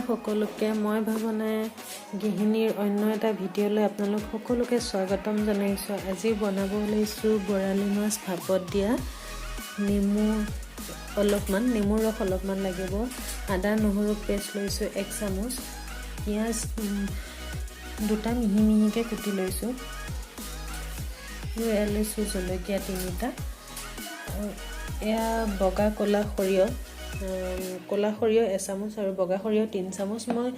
সকলোকে মই ভাৱনা গৃহিণীৰ অন্য এটা ভিডিঅ'লৈ আপোনালোক সকলোকে স্বাগতম জনাইছোঁ। আজি বনাব ওলাইছোঁ বৰালি মাছ ভাপত দিয়া। নেমু অলপমান, নেমুৰ ৰস অলপমান লাগিব। আদা নহৰু পেষ্ট লৈছোঁ 1 চামুচ। পিঁয়াজ 2টা মিহি মিহিকৈ কুটি লৈছোঁ। এয়া লৈছোঁ জলকীয়া 3টা। এয়া বগা ক'লা সৰিয়হ, ক'লা সৰিয়হ 1 চামুচ আৰু বগা সৰিয়হ 3 চামুচ মই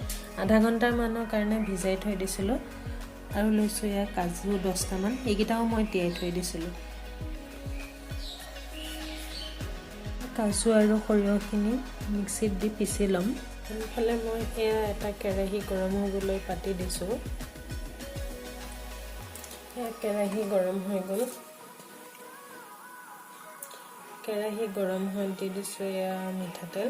আধা ঘণ্টামানৰ কাৰণে ভিজাই থৈ দিছিলোঁ। আৰু লৈছোঁ এয়া কাজু 10টামান, এইকেইটাও মই তিয়াই থৈ দিছিলোঁ। কাজু আৰু সৰিয়হখিনি মিক্সিত দি পিচি ল'ম। আনফালে মই এয়া এটা কেৰাহী গৰম হ'বলৈ পাতি দিছোঁ। এয়া কেৰাহী গৰম হৈ গ'ল। কেৰাহী গৰম হৈ দি দিছোঁ এয়া মিঠাতেল।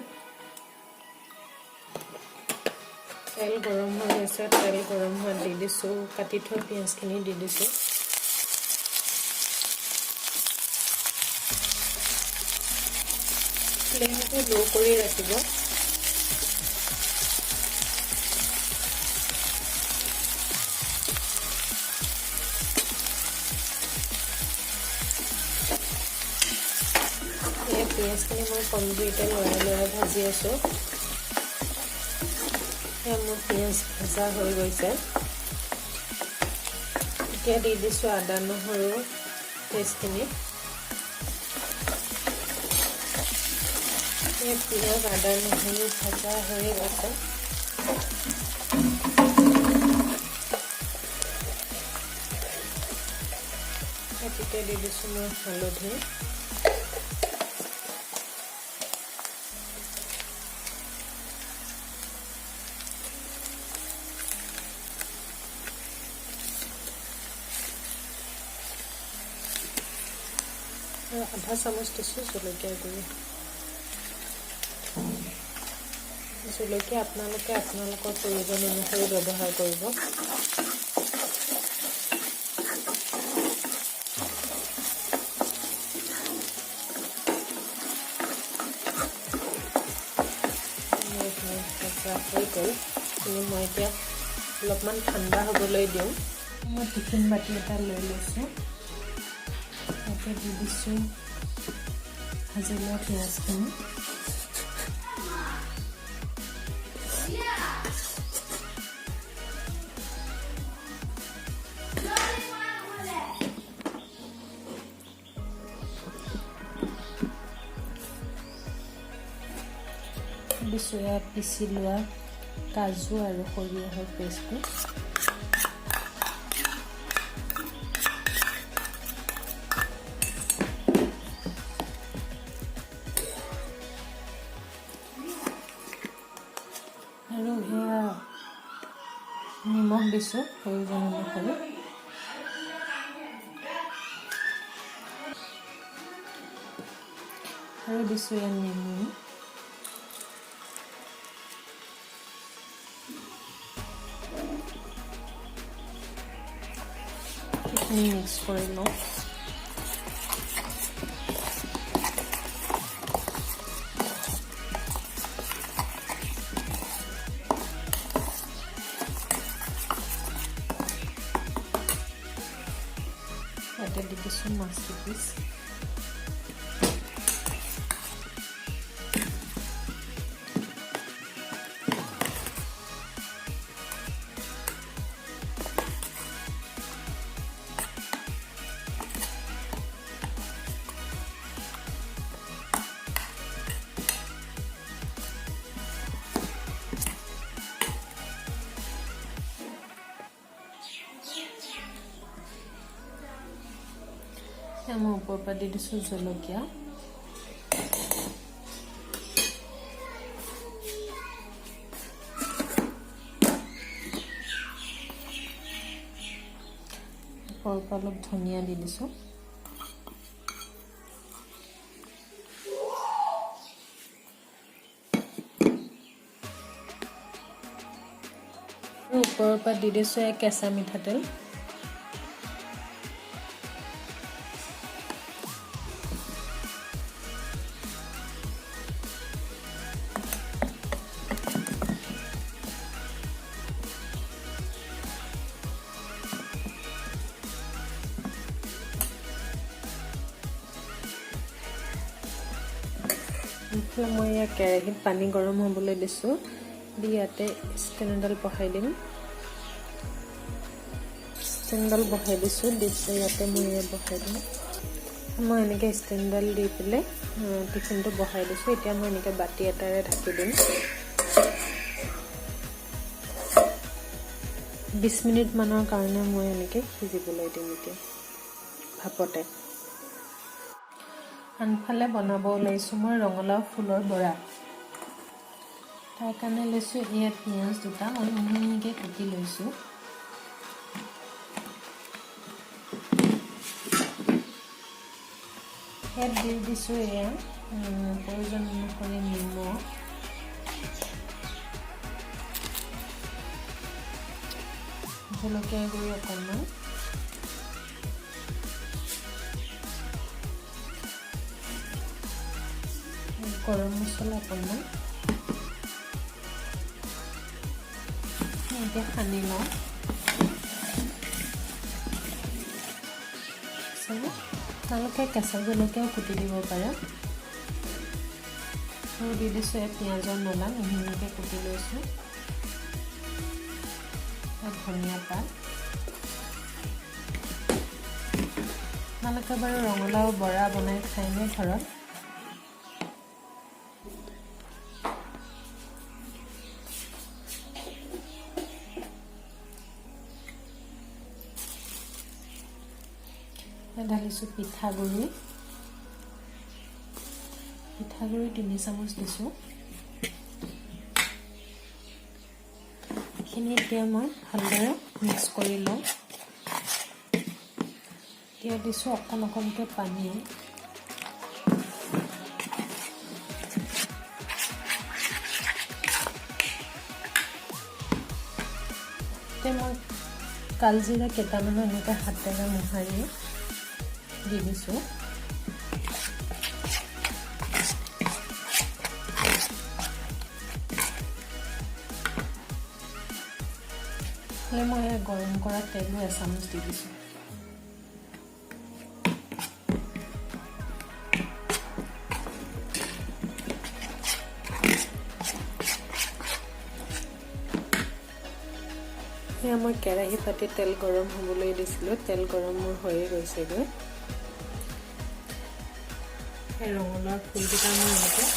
তেল গৰম হৈ গৈছে। তেল গৰম হোৱাত দি দিছোঁ কাটি থোৱা পিঁয়াজখিনি দি দিছোঁ। ফ্লেমটো ল' কৰি ৰাখিব। পিঁয়াজখিনি মই কম জুইতে লৰাই লৰাই ভাজি আছোঁ। এয়া মোৰ পিঁয়াজ ভজা হৈ গৈছে। এতিয়া দি দিছোঁ আদা নহৰু পেষ্টখিনি। পিঁয়াজ আদা নহৰু ভজা হৈ গৈছে। তেতিয়া দি দিছোঁ মই হালধি। আৰু আধা চামুচ দিছোঁ জলকীয়া গুড়ি। জলকীয়া আপোনালোকে আপোনালোকৰ প্ৰয়োজন অনুসৰি ব্যৱহাৰ কৰিব। ভজা হৈ গ'ল। কিন্তু মই এতিয়া অলপমান ঠাণ্ডা হ'বলৈ দিওঁ। মই টিফিন বাতি এটা লৈ লৈছোঁ। ইয়াতে দি দিছোঁ ভাজি লোৱা পিঁয়াজখিনি। দিছোঁ ইয়াত পিচি লোৱা কাজু আৰু সৰিয়হৰ পেষ্টটো। আৰু এয়া নিমখ দিছোঁ প্ৰয়োজন অনুসৰি। আৰু দিছোঁ ইয়াত নেমু। সেইখিনি মিক্স কৰি লওঁ। ইয়াতে দি দিছোঁ মাছ পিচ। মই ওপৰৰ পৰা দি দিছোঁ জলকীয়া। ওপৰৰ পৰা অলপ ধনিয়া দি দিছোঁ। ওপৰৰ পৰা দি দিছোঁ কেঁচা মিঠাতেল। মই ইয়াত কেৰাহীত পানী গৰম হ'বলৈ দিছোঁ, দি ইয়াতে ষ্টেণ্ড এডাল বহাই দিম। ষ্টেণ্ডডাল বহাই দিছোঁ, দিছোঁ ইয়াতে মই ইয়াত বহাই দিম। মই এনেকৈ ষ্টেণ্ডডাল দি পেলাই টিফিনটো বহাই দিছোঁ। এতিয়া মই এনেকৈ বাতি এটাৰে ঢাকি দিম। 20 মিনিটমানৰ কাৰণে মই এনেকৈ সিজিবলৈ দিম এতিয়া ভাপতে। আনফালে বনাব ওলাইছোঁ মই ৰঙালাও ফুলৰ বৰা। তাৰ কাৰণে লৈছোঁ ইয়াত পিঁয়াজ দুটা, মই মিহি মিহিকৈ কুটি লৈছোঁ। ইয়াত দি দিছোঁ এয়া প্ৰয়োজন অনুসৰি নিমখ, জলকীয়া গুড়ি অকণমান, গৰম মছলা অকণমান। এতিয়া সানি লওঁ। আপোনালোকে কেঁচা জলকীয়াও কুটি দিব পাৰে। আৰু দি দিছোঁ ইয়াত পিঁয়াজৰ নলা, মিহি মিহিকৈ কুটি লৈছোঁ। ধনিয়া পাত। আপোনালোকে বাৰু ৰঙালাও বৰা বনাই খায়নে ঘৰত? ঢালিছোঁ পিঠাগুড়ি। পিঠাগুড়ি 3 চামুচ দিছোঁ। এইখিনি এতিয়া মই ভালদৰে মিক্স কৰি লওঁ। এতিয়া দিছোঁ অকণ অকণকৈ পানী। এতিয়া মই কালজিৰা কেইটামানো এনেকৈ হাতেৰে মোহাৰি দি দিছোঁ। মই গৰম কৰা তেলো এচামুচ দি দিছোঁ। সেয়া মই কেৰাহী পাতি তেল গৰম হ'বলৈ দিছিলোঁ। তেল গৰম মোৰ হৈয়ে গৈছেগৈ। সেই ৰঙালাও ফুলকেইটা মই এনেকৈ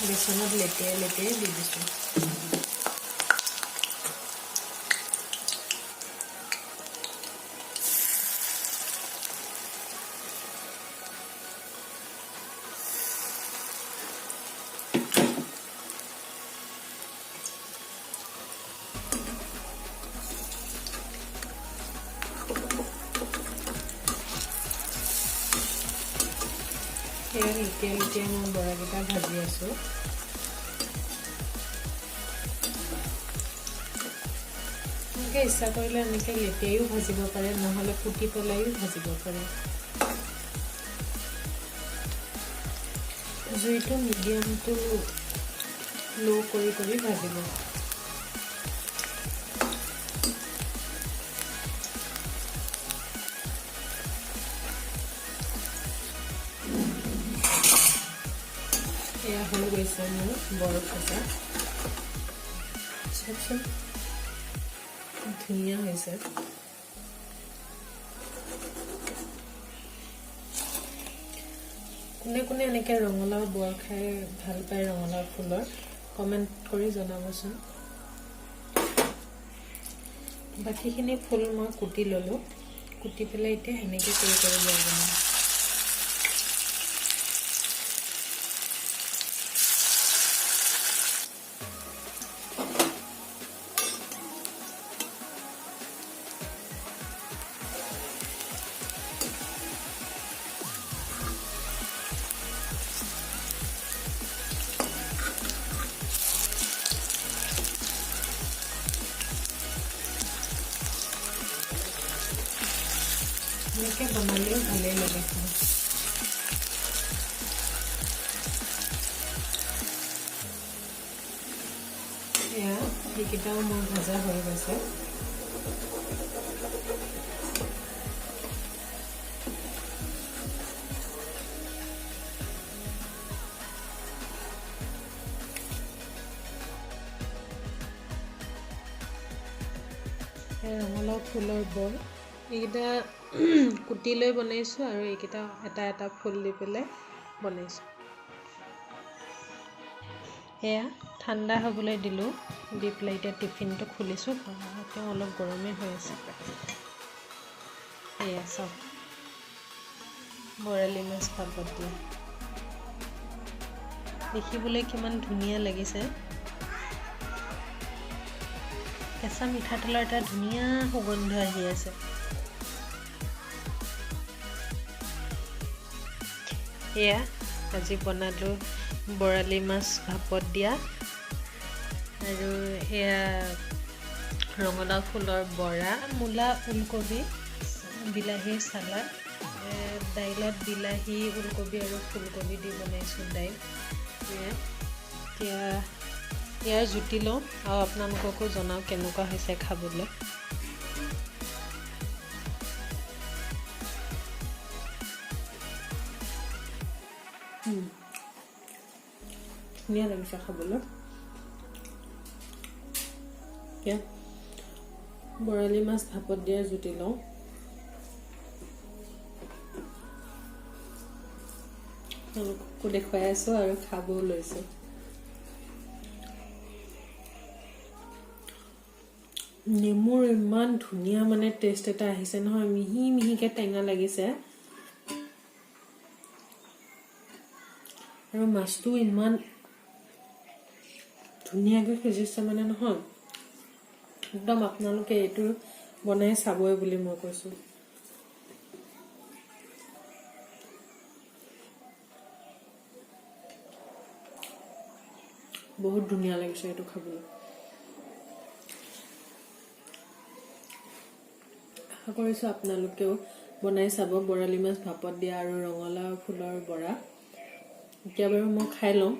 বেচনত লেটিয়াই লেটিয়াই দি দিছোঁ। সেয়া লুটিয়াই লুটিয়াই মই বৰাকেইটা ভাজি আছোঁ। এনেকৈ ইচ্ছা কৰিলে এনেকৈ লেটিয়াইও ভাজিব পাৰে, নহ'লে কুটি পেলাইও ভাজিব পাৰে। জুইটো মিডিয়াম টু ল' কৰি কৰি ভাজিব। এয়া হৈ গৈছে মোৰ বৰ ভজা। চাওকচোন, ধুনীয়া হৈছে। কোনে কোনে এনেকৈ ৰঙালাও বৰ খাই ভাল পায় ৰঙালাও ফুলৰ, কমেণ্ট কৰি জনাবচোন। বাকীখিনি ফুল মই কুটি ল'লোঁ। কুটি পেলাই এতিয়া সেনেকৈ কৰি কৰি বৰ বনাম। এনেকৈ বনালেও ভালেই লাগে খাই। এয়া সেইকেইটাও মোৰ ভজা হৈ গৈছে। ৰঙালাও ফুলৰ বৰ। এইকেইটা কুটি লৈ বনাইছোঁ আৰু এইকেইটা এটা এটা ফুল দি পেলাই বনাইছোঁ। এয়া ঠাণ্ডা হ'বলৈ দিলোঁ, দি পেলাই এতিয়া টিফিনটো খুলিছোঁ, তেওঁ অলপ গৰমেই হৈ আছে। এয়া চাওক, বৰালি মাছ ভাপত দিয়া, দেখিবলৈ কিমান ধুনীয়া লাগিছে। কেঁচা মিঠাতেলৰ এটা ধুনীয়া সুগন্ধ আহি আছে। এয়া আজি বনালোঁ বৰালি মাছ ভাপত দিয়া আৰু এয়া ৰঙালাও ফুলৰ বৰা, মূলা ওলকবি বিলাহীৰ চালাড, দাইলত বিলাহী ওলকবি আৰু ফুলকবি দি বনাইছোঁ দাইল। এয়া এতিয়া ইয়াৰ জুতি লওঁ আৰু আপোনালোককো জনাওঁ কেনেকুৱা হৈছে খাবলৈ। ধুনীয়া লাগিছে খাবলৈ। এতিয়া বৰালি মাছ ভাপত দিয়াৰ জুতি লওঁ। আপোনালোককো দেখুৱাই আছোঁ আৰু খাবও লৈছোঁ। নেমুৰ ইমান ধুনীয়া মানে টেষ্ট এটা আহিছে নহয়, মিহি মিহিকে টেঙা লাগিছে আৰু মাছটো ইমান ধুনীয়াকৈ সিজিছে মানে নহয়, একদম আপোনালোকে এইটো বনাই চাবই বুলি মই কৈছোঁ। বহুত ধুনীয়া লাগিছে এইটো খাবলৈ। আশা কৰিছোঁ আপোনালোকেও বনাই চাব বৰালি মাছ ভাপত দিয়া আৰু ৰঙালাও ফুলৰ বৰা। এতিয়া বাৰু মই খাই লওঁ।